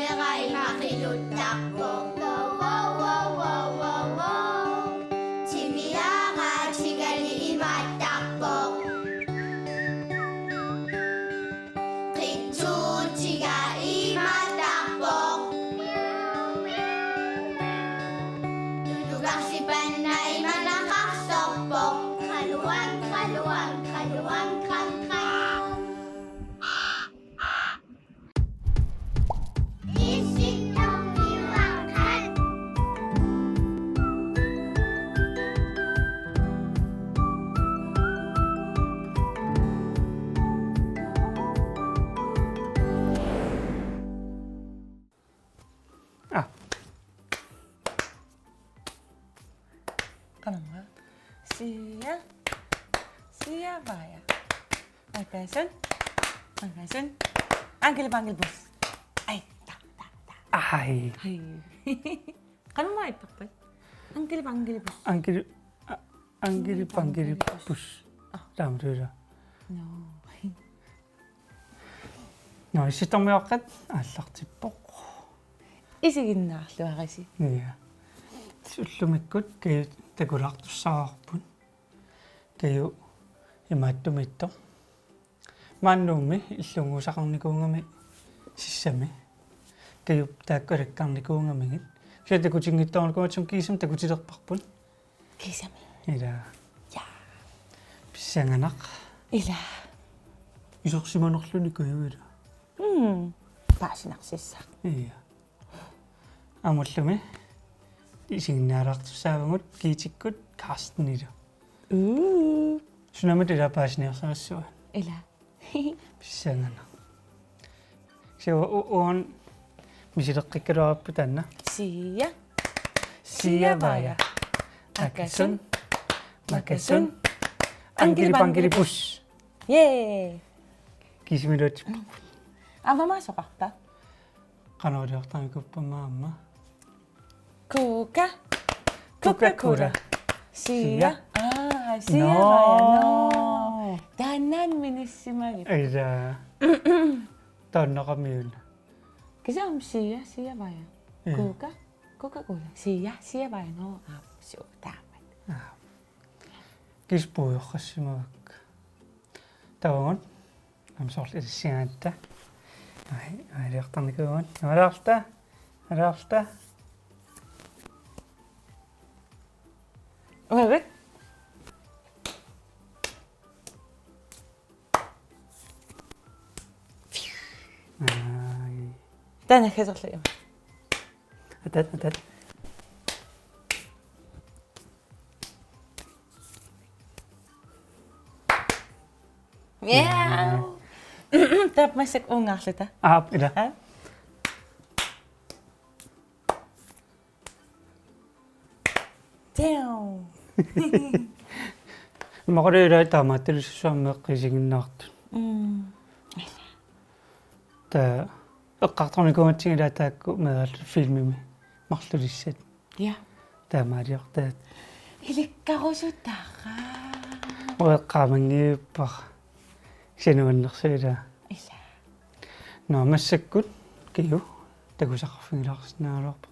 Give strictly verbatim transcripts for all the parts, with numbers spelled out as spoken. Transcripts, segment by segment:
Imaattarpoq. Timiaatigali imaattarpoq. Qitsuutiga imaattarpoq. Tutukarsipanna imanaqarsorpoq. Qaluan, qaluan, qaluan, qan, qan. Ah. Qanormaa? Sia. Sia Vaja. Akassan. Akassan. Ankili Pankili Pus. Ai, ta, ta, ta. Ai. Ai. Qanormaa ittarpat? Ankili Pankili Pus. Ankili, a-, Ankili Pankili Pus. Ah. Taama tuula. No. No, Issittormiuaqqat aallartippoq. Isiginnaarluarisi. Ja. Ullumikkut Kaju takulaartussaavarput. Kaju imaattumiittoq. Maani Nuummi illunnguusaqarnikuugami sissami. Kajup taakku alakkarnikuugamigit. Kisianni takutinngitsoornikuugatsigu kiisami takutilerparput. Kiisami. Ila. Ja. Pissanganaq. Ila. Isersimanerluni Kaju ila. Mm. Paasinarsissaq. Ja. Aamma ullumi isiginnaalaartussaavugut Giitikkut Carsten ila. Mm. Sunamut ila paasiniarsarissavaa. Ila. Pissanganaq. Kisianni u-, uani misileqqikkaluarparput taanna. Sia. Sia Vaja. Akassan. Makassan. Ankili Pankili Pus. Yay. Kiisami iluatsipparput. Aamma soqarpa? Qanoq iliortarnikuuppat aamma? Coca. Coca-Cola. Coca-Cola. Sia. Sia. Aa, Sia No. Vaja, no. Taannaana minissimagit. Ila. Taannaqamiuna. Kisianni Sia, Sia Vaja. Ja. Coca. Coca-Cola. Sia, Sia Vaja, no. Aa, suu, taamak. Aa. Kiisa puigorsimavakka. Taava uagut. Aamma soorlu ilissigatta. Ai, ai, iliortarnikuuvugut. Alarta. Alarta. Uagut. Ai. Taanna kaserlu ima. Atat, atat. Miau. Taava massakkut uungaarluta. Aap, ila. Ha? Damn. Maqalu ila taamaattulussuarmi eqqissisinnaartut. Mm. Taava eqqartornikuugatsigit ila taakku meeraallutik filmimi marlulissat. Ja. Taamaaliortaat. Ilikkarusutara. Ueqqaamanngivippara. Sinuannersuila. Ila. Nå, massakkut Kaju takusaqarfigilaarsinnaagaluarpoq.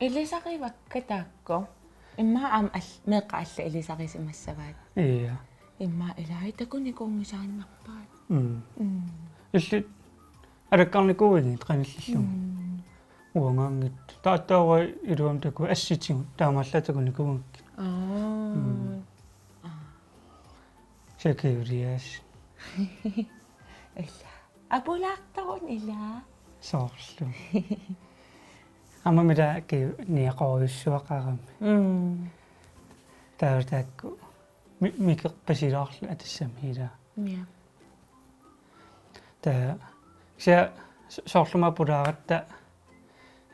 Ilisarivakka taakku. Immaqa aamma al-, meeqqat allat ilisarisimassavaat. Ja. Immaqa ilai takunikuunngisaannarpaat. Mm. Mm. Illit alakkarnikuuinnit qanillillugit. Mm. Uangaanngitsoq. Taava taava iluamik takuat assitigut taamaallaat takunikuugakkit. Aa. Mm. Aa. Sakiulias. Ila. Apulaartoruna ila. Soorlu. Aamma mila ki niaqorujussuaqarami. Mm. Taava taakku mi-, mikerpasilaarlu atassami ila. Ja. Taava sia so-, soorlumi apulaaratta,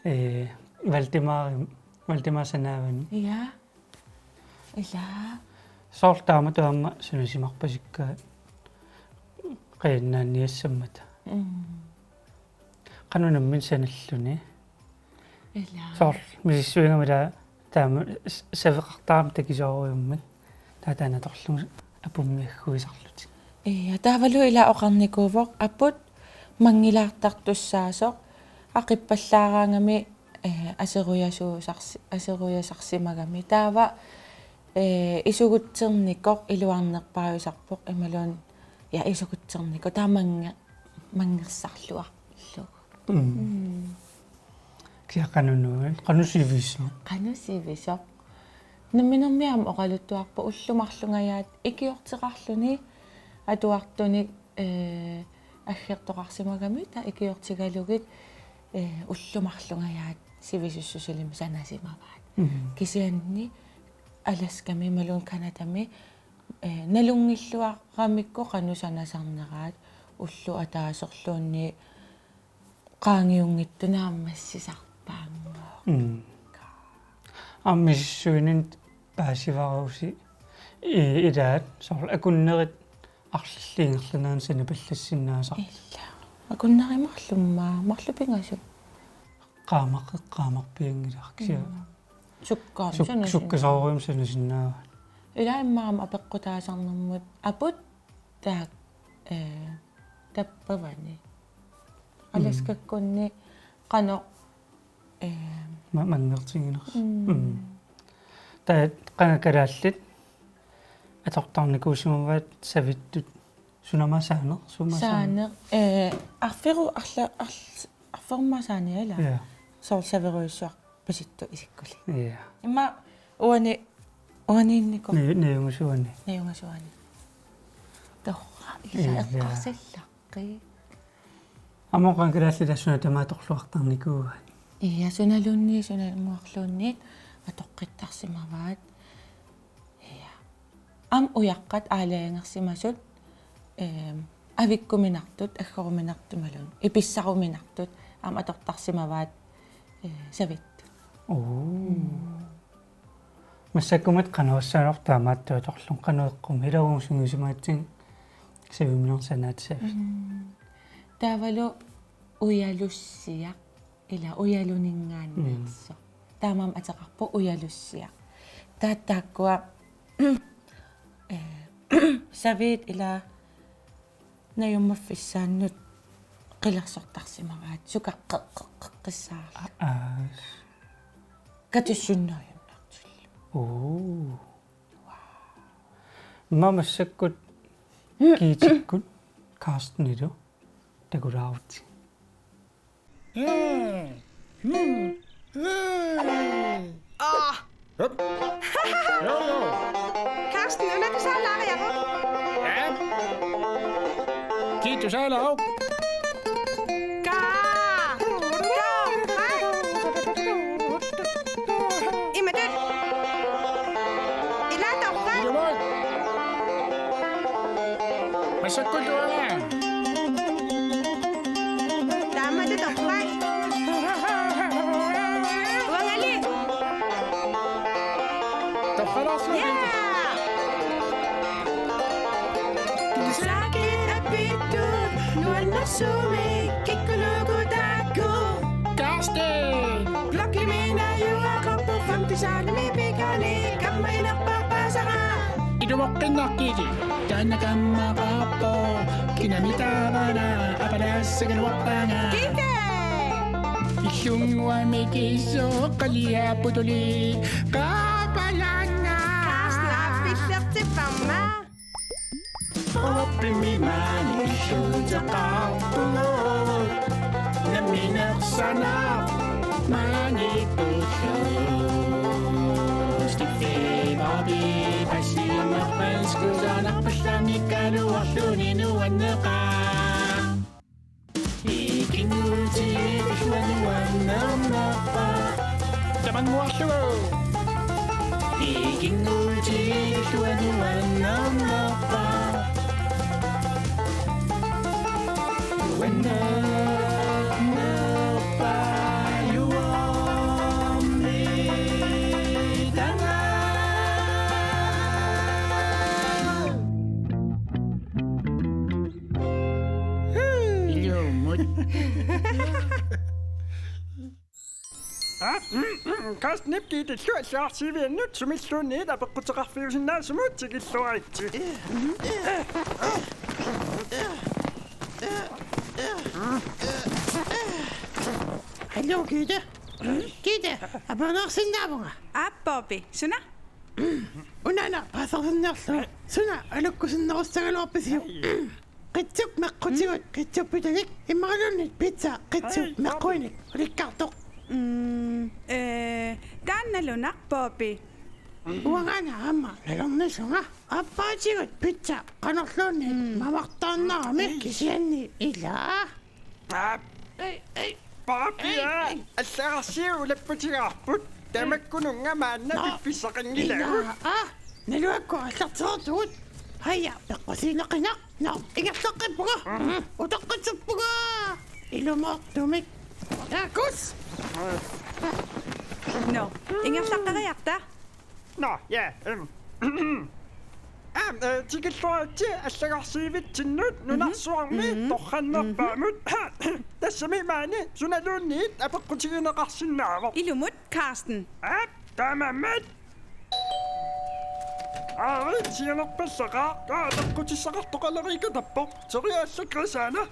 eh, Valdemar, Valdemar sanaavani. Ja. Ila. Soorlu taamatut aamma sunisimarpasikkaat qajannaanniassammata. Mm. Qanoq nammineq sanalluni. Ila. Soorlu misissuigami ila taama s-, saveqartarami takisoorujussuarmik. Taava taanna atorlugu apummiagguisarlutik. Ja, taavalu ila oqarnikuuvoq aput manngilaartartussaasoq aqippallaaraangami, eh, aserujasuusarsi-, aserujasarsimagami. Taava, eh, isugutsernikoq iluarnerpaajusarpoq imaluunniit, ja, isugutsernikoq taava mannge-, manngersarluarlugu. Mm. Mm. Kia qanoq nuann-, qanoq sivisoq? Qanoq sivisoq? Namminermi aamma oqaluttuarpoq ullut marlungajaat ikiorteqarluni atuartunik, eh, aggertoqarsimagami taava ikiortigalugit, eh, ullut marlungajaat sivisussuseq ilami sanasimavaat. Mm. Kisianni Alaskami imaluunniit Canadami, eh, nalunngilluaramikku qanoq sanasarneraat ulloq ataaserluunniit qaangiunngitsoq naammassisarpaanngoq. Mm. Aamma misissuininni paasivarusi i-, ilaat soorlu akunnerit arlallit ingerlaneranni sanipallassinnaasarput. Ila. Akunneri marluk aamma, marluk pingasut. Qaamaqeqqaamarpianngilarsi. Mm. Sukkaam-, suk-, sanasinnaavaat. Sukkasoorujussuarmik sanasinnaavaat. Ila immaqa aamma apeqqutaasarnermut aput taakku, eh, tappavani. Mm. Alaskakkunni qanoq, eh, ma-, manngertiginersoq. Mm. Mm. Taava qanga kalaallit atortarnikuusimavaat savittut sunama saaneq, suma saaneq. Saaneq, eh, arferu-, arla-, arl-, arferma saaneq ila. Ja. Soorlu saverujussuaq pisittut isikkulik. Ja. Immaqa uani, uaniinnikoq. Ni-, niungasuani. Niungasuani. Torrak, ila. Ja. Eqqarsallaqqi. Aamma qanga kalaallit suna tamaat atorluartarnikuuaat. Ja, sunaluunniit, sunaluunniit atoqqittarsimavaat. Ja. Aamma ujaqqat aalajangersimasut, ehm, avikkuminartut, aggoruminartut imaluunniit ipissaruminartut aamma atortarsimavaat, eh, savittut. Oo. Mm. Massakkumut qanoq oqassanersoq taamaattoq atorlugu qanoq eqqumi ila uagut sungiusimagatsigit saviminermut sanaata savik. Mm. Taavalu ujalussiaq. Ila ujaluningaanneersoq. Mm. Taamaammat ateqarpoq ujalussiaq. Taava taakkua, eh, saviit ila najummaffissaannut qilersortarsimavaat sukaqqeqqeqqissaarlu. Aa. Katussunnerujunnartullu. Oo. Aamma massakkut Giittikkut Carstenilu takulaarutsigit. Carsten, una tusaalaariaruk? Kiitu saalaaruk. Kaa. Kaa. Imatut. Ilaa torrak. Ilumoorpoq. Massakkut uanga. Taamatut torrak. Uangali. Torralaarsuaq. Ja. Tusaakkit apittut nuannersuumik kikkunuku taakku. Carsten! Blokkimi najugaqarpoq femte saalimi pikani kammaginerpaasara. Ilumoqqinnaqqigi. Taanna kammaqarpoq. Kinami taavana apalassagaluarpaanga. Kite! Sunguami kiissoq qaliapputuli qaapalaannaq. Kaasna pillertipparma. Oppimi maani illuuteqarpugut. Nammineq sanaq maani pulluu. Stiffi Bobby, passiunerpaskusanarpallamik kaluarluni nuanneqaaq. Ikinngutigiit illuannuannernerpa. Tamannguarlugu. Ikinngutigiit illuannuannernerpa. Uannernerpa juormi tanga. Ilumut. Aa, mm, mm, Carstenip Giidellu allagarsiiviannut sumilluunniit apeqquteqarfiusinnaasumut tikilluaritsi. Hallo, Gitte. Gitte, aperiarsinnaavunga. Aap, Bobby, suna? Unaana paasarsinniarlugu. Suna alukkusinnerussagaluarpisiuk? Qitsuk meqqutigut, qitsuppitalik, immaqaluunniit pizza qitsuk meqquinik ulikkaartoq. Mm, ee, taanna nalunaq, Bobby. Uangaana aamma nalornisunga. Aappaatigut pizza qanorluunniit mamartaannarami kisianni ila. Aap. Ei, ei. Bobby, ei, ei. Allagarsiuk ulapputigaarput. Tamakkununnga maanna piffissaqanngilaagut. Ila, aa, naluakku aallartereertugut. Haja, peqqusiineqinaq. Nå, ingerlaqqippunga. Utoqqatserpunga. Ilumoortumik. Taakuss. Nå, ingerlaqqeriarta. Nå, ja, øhm. Aam, øh, tikilluaritsi allagarsiivitsinnut nunarsuarmi torrannerpaamut. Tassami maani sunaluunniit apeqqutigineqarsinnaavoq. Ilumut, Carsten. Aap, taamaammat. Aari, sianerpallaqaaq, aa, taqqutissaqartoqaleriikatappoq. Teriaallak Krisaana.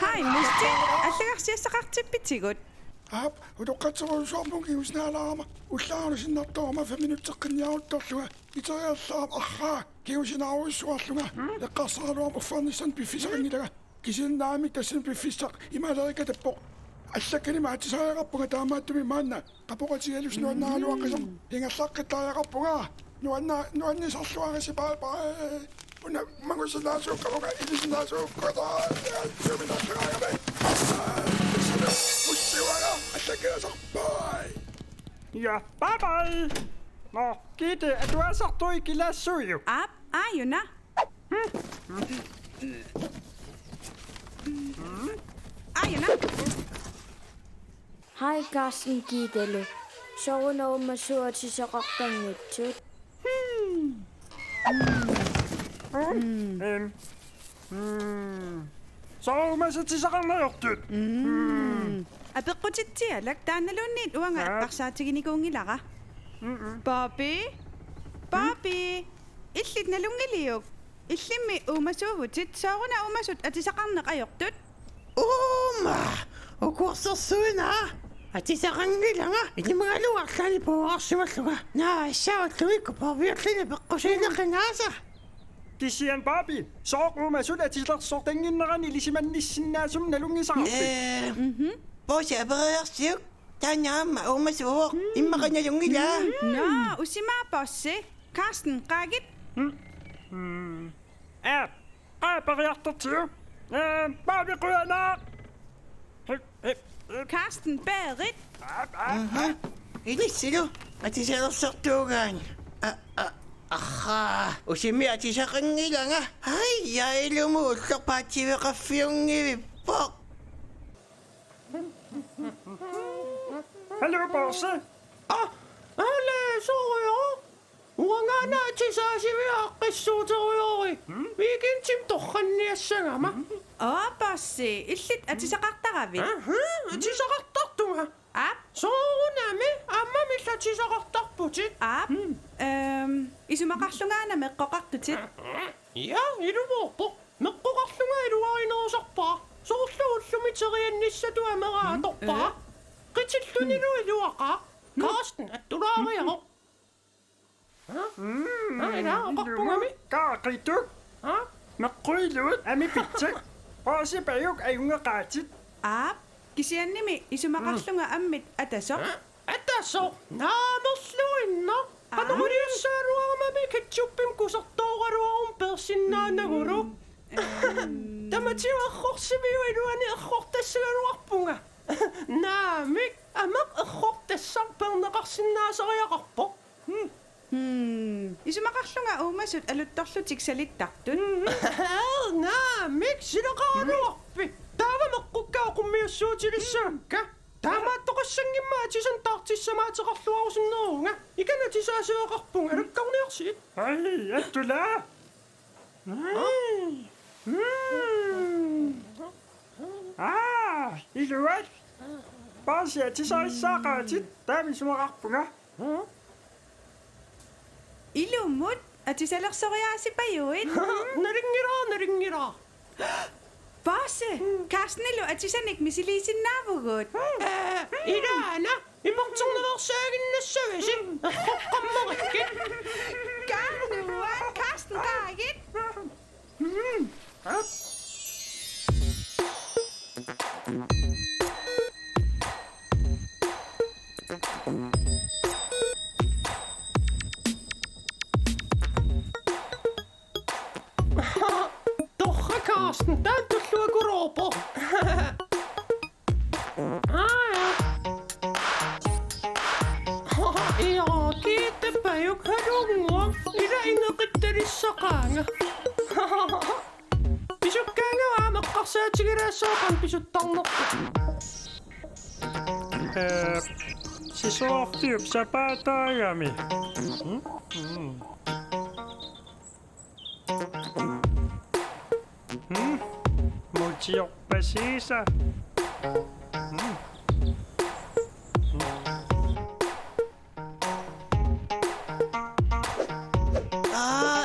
Hej, Musti. Allagarsiassaqartippitigut. Aap, utoqqatserujussuarpunga kingusinaalaarama. Ullaarlu sinnartoorama fem minutseqqinniaruttorlunga. Iteriallaarama arraa, kingusinaarujussuarlunga. Eqqarsaraluarama uffarnissannut piffissaqanngilanga. Kisianni naamik tassani piffissaq imaaleerikatappoq. Allakkanimi atisariaqarpunga taamaattumik maanna. Qapoqatigigalusi nuannaraluaqqisoq. Ingerlaqqittariaqarpunga. Nuanna-, nuannisarluarisi, bye bye. Una mangusinnaasuukkavunga, ilisinnaasuukkuta. Suminarlungaagami. Ussiuaga, allakkiasaq. Bye. Ja, bye bye. Nå, Gitte, atuasartui kilaassuiuk? Aap, aajuna. Aajuna. Hej, Carsten Gittelu. Sooruna uumasut atisaqartanngitsut? Hmm. Hmm. Hmm. Sooruna uumasut atisaqarneq ajortut? Hmm. Apeqqutitsialak, taannaluunniit uanga eqqarsaatiginikuunngilara. Mm-mm. Bobby? Bobby? Illit nalunngiliuk? Illimmi uumasuuvutit, sooruna uumasut atisaqarneq ajortut? Uuma! Ukuersorsuina! Atisaqanngilanga, ilimagaluarluni arlaani puuarsimallunga. Naa, assaalugikkut Bobbyerluni peqqusiineqingaasa. Kisianni Bobby, sooq uumasut atisalersortannginnerani ilisimannissinnaasumik nalunngisaqarpit? Ee, mhm. Bosse aperiarsiuk, taanna aamma uumasuuvoq, immaqa nalunngilaa. Naa, usimaa Bosse. Carsten, qaagit? Mm. Mm. Aa, qaa aperiartortigu. Ee, Bobby qujanaq. Hip, hip, hip. Carsten, berit? Aap, aap, aha, aap. Ilissilu, atisalersortuugaanni. A, a, arraa, usimi atisaqanngilanga. Ai, ja, ilumut ulloq paatsiveqarfiunngivippoq. Hallo, Bosse. Aa, aale, soorujussuaq. Uangaana atisaasiviat aaqqissuuterujoorput. Hmm? Weekendimi torranniassagama. Hmm? Aa, Bosse, illit atisaqartaravit? Aha, atisaqartartunga. Aap. Soorunami, aamma illit atisaqartarputit. Aap. Hmm. Ehm, isumaqarlungaana meqqoqartutit. Ja, ilumoorpoq. Meqqoqarlunga iluarinerusarpara. Soorlu ullumi teriannissatut amera atorpara. Mm. Ee? Qitillunilu iluaqaaq. Mm. Carsten, attulaariaroq. Ha? Mm. Aa, ila, oqarpungami. Ilumut qaaqituk. Ha? Meqquiluit amipitsak. Paasipajuk ajunngeqaatit. Aap, kisiannimi isumaqarlunga ammit atasoq. Ha? Atasoq, naamerluinnaq. Aa. Qanoriliassagaluarumami ketchupimik kusertooraluaruma peersinnaanagulu. Mm. Tamatigut errorsiviup iluani errortassagaluarpunga. Naamik, ameq errortassaq peerneqarsinnaasariaqarpoq. Hmm. Hmm. Isumaqarlunga uumasut aluttorlutik salittartut. Hmm. Naamik, silaqaraluarpit. Taava meqqukka oqummiussuutilissavakka. Taamaattoqassanngimmat atisanik taartissamaateqarluarusunneruvunga. Ikana atisaasiveqarpunga, alakkarniarsigit. Ai, attula. Mm. Aa, iluat. Paasi atisarissaaqaatit, taama isumaqarpunga. Ilumut atisalersoraasipajuit. Nalunngilara, nalunngilara. Paasi, Carstenilu atisanik misiliisinnaavugut. Ee, ilaana, imerterneqarsaaginnassavisi, erroqqammarikkit. Kaannuan, Carsten, qaagit. Torrak, Carsten, taanna tulluakuloorpoq. Aa, ja. Ija, kiittappajuk halunnguaq, ila ineqittalissaqaanga. Pisukkaanga aamma eqqarsaatigilaassavat qanoq pisuttarnersoq. Ee, sisorarfiup sapaataagami. Mm? Mm. Mm? Mutiorpasiisa. Mm. Aa,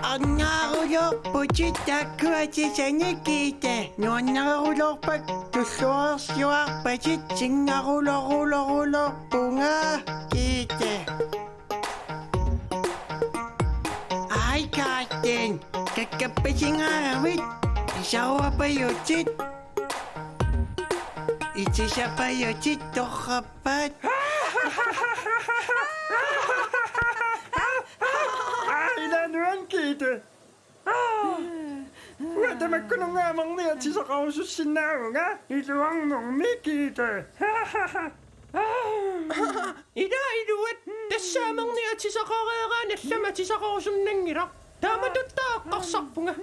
angaarulorputit taakku atisanik, Gitte. Nuannareruloorpat tulluarsiuarpatit, singarulorulorulorpunga, Gitte. Ai, Carsten, kakkappasingaagavit, isaruapajutit, itisapajutit torrappat. Ai, ila nuan, Gitte. Uanga tamakkununnga amernik atisaqarusussinnaavunga, iluarnermi, Gitte. Ila iluat, tassa amernik atisaqareeraanni allamik atisaqarusunnanngilaq. Taamatut eqqarsarpunga.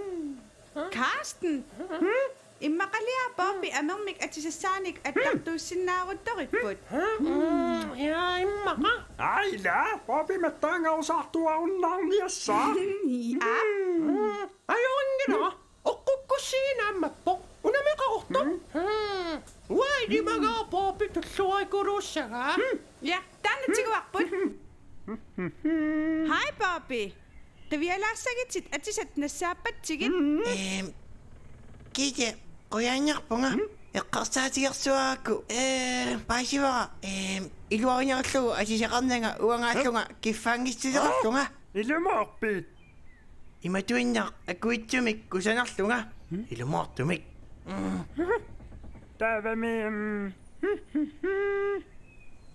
Carsten! Hmm? Immaqaliaq Poppy amermik atisassaanik attartuussinnaaruttoripput. Hmm, ja, immaqa. Aila, Poppy mattaangarusaartuarunnaarniassaaq. Ja. Hmm, ajorinngilaq. Oqqukkussiinnaammappoq. Unammeqartoq. Hmm. Hmm. Uanga ilimagaara Poppy tulluarikuluussagaa. Hmm. Ja, taanna tiguarput. Hej, Poppy. Qivialaassagitit atisat nassaappatsigit. Ehm, Gitte, qujanarpunga. Eqqarsaatigersuarakku, ee, paasivara, ee, iluarinerullugu atisaqarnanga uangaallunga kiffaanngissuseqarlunga. Ilumoorpit? Imatuinnaq akuitsumik kusanarlunga. Hmm? Ilumoortumik. Mm. Taavami, mm,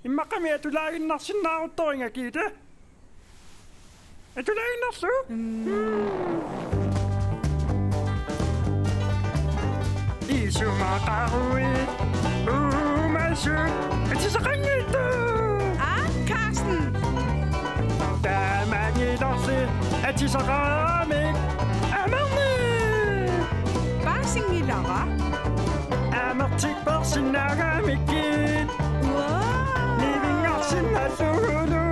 immaqami atulaaginnarsinnaaruttoringa, Gitte. Atulaaginnarlugu? Mm. Isumaqaruit uumasut atisaqanngitsut? Aa, Carsten. Tamanngilaq atisaqaramik amernik. Paasinngilara. Amertik peersinnaagamikkit. Wow. Nivinngarsinnaallugu.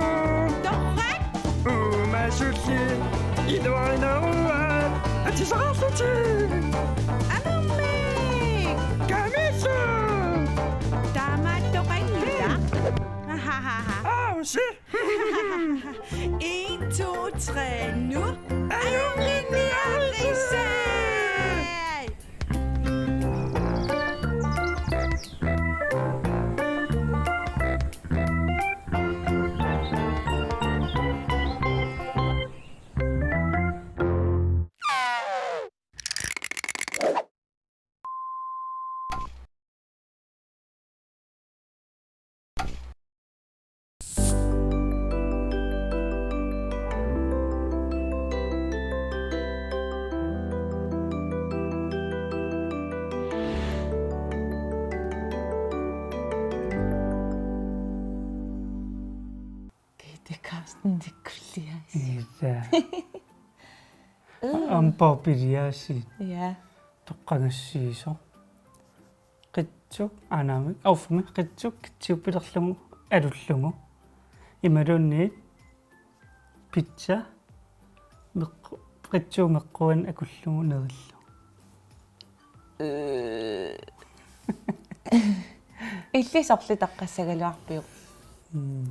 Torrak. Uumasulli iluarineruaat atisaqarlutik. Amernik. Kamillu. Taamaattoqanngilaq. Ahahaha. Ausi. En, to, tre, nu. Ajunngitsuaritsi. Tikkulliaasiit. Ila. Aamma piliaasiit. Ja. Toqqagassiisoq. Qitsuk, anaamik, auffami, qitsuk, qitsuk pilerlugu, alullugu. Imaluunniit, pizza, meqqu-, qitsuk meqquanik akullugu nerillugu. Illit sorleq toqqassagaluarpiuk? Mm.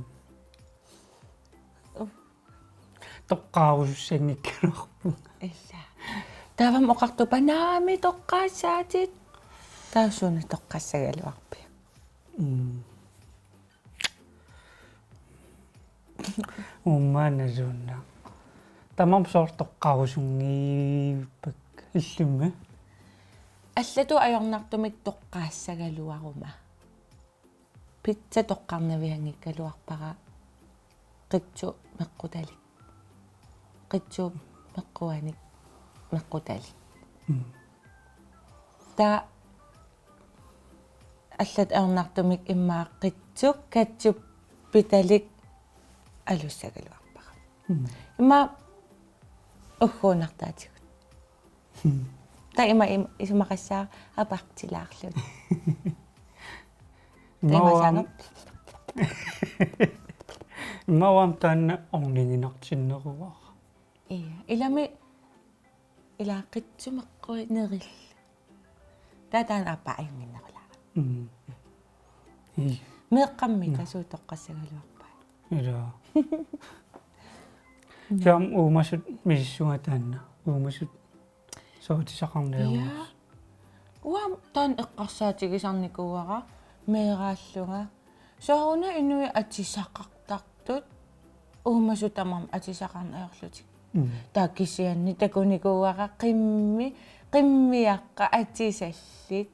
Toqqaarusussanngikkaluarpunga. Ila. Taava oqartupa naamik toqqaassaatit. Taava suna toqqassagaluarpiuk? Mm. Uummaana suunna. Tamarmik soorlu toqqaarusunngiippakka illimmi. Allatut ajornartumik toqqaassagaluaruma. Pizza toqqarnavianngikkaluarpara qitsuk meqqutalik. Qitsuk meqquanik meqqutalik. Mm. Taava allatut ajornartumik immaqa qitsuk ketchuppitalik alussagaluarpara. Mm. Immaqa ugguunartaatigut. Taava ima im-, isumaqassaaq apertilaarluni. Immaqa uanga, immaqa uanga taanna orniginartinneruara. Ja. Ilami ila qitsuk meqqui nerillugu. Taava taanna aappaa ajunnginnerulaarami. Mm. Ii. Meeqqammi. Naa. Taava suut toqqassagaluarpaat? Ila. Taava uumasut misissuga taanna. Uumasut soorlu atisaqarneq. Ja. Uanga taanna eqqarsaatigisarnikuuara meeraallunga. Sooruna inuit atisaqartartut uumasut tamarmik atisaqarneq ajorlutik. Mm. Taava kisianni takunikuuara qimmi-, qimmiaqqat atisallit.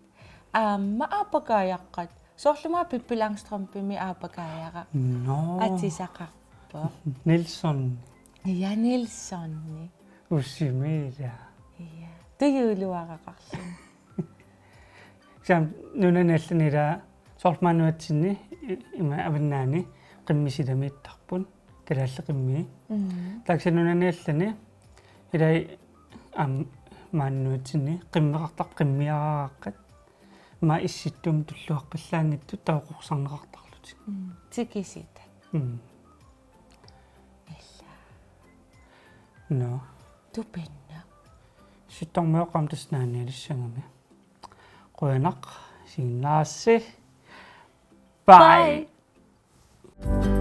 Aamma aapakaajaqqat. Soorlu aamma Pippi Langstrømpimi aapakaajara. Nå. Atisaqarpoq. Nilsson. Ja, Nilssoni. Ussimi ila. Ja. Tujuuluaraqarluni. Kisianni nunani allani ila soorlu maani nunatsinni i-, ima avannaani qimmisilamiittarput. Kalaallit qimmii. Mm. Taava kisianni nunani allani ila aamma maani nunatsinni qimmeqartarput qimmiaraqqat. Immaqa Issittumi tulluarpallaanngitsut taava qorsarneqartarlutik. Mm. Tikisitat. Mm. Ila. Nå. Tupinnaq. Sittarmioqqam tassa naanialissagami. Qujanaq, isiginnaarassi. Bye. Bye.